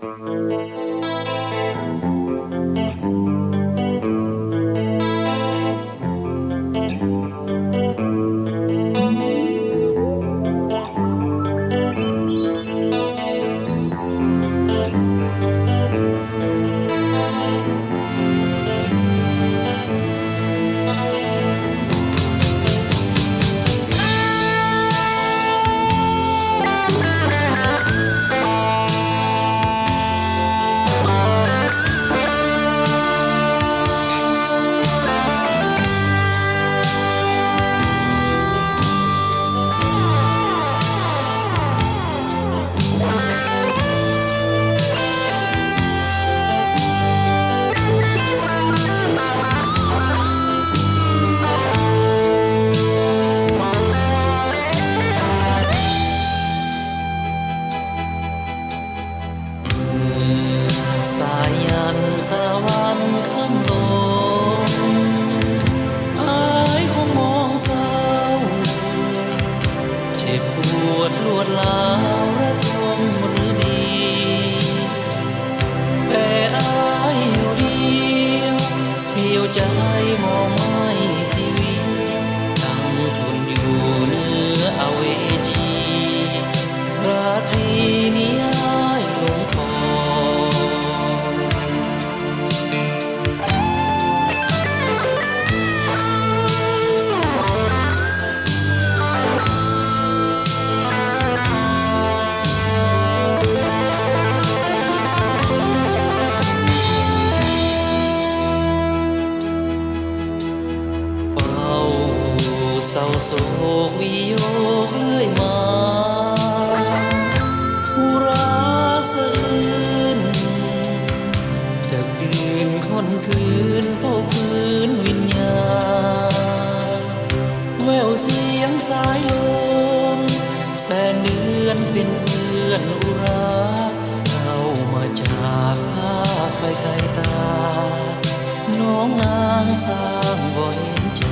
ສາຍັນຕາວັນຄ້ຳລົງ ອາຍຄົງມອງເສົ້າ ເຈັບປວດລວດລາວລະທົງຫຼືດີ ແຕ່ອາຍຢູ່ດຽວ ດຽວໃຈມອງໄມ້ຊີວິດ ຕັ້ງທົນຢູ່ເໜືອອະເວຈີ ລາທີນີ້ອາຍລົງຂໍ. ເຝົ້າເສົ້າໂສກວິໂຍກເລື້ອຍມາ ອຸຣາສະອື່ນ ຈະຄືນຄົນຄືນເຝົ້າຟື້ນວິນຍານ ແວວສຽງສາຍລົມ ແສງເດືອນເປັນເພື່ອນອຸຣາ ເອົາມາຈາກພາກໄກໄກຕາ ນ້ອງນາງຊ່າງບໍ່ເຫັນຈາ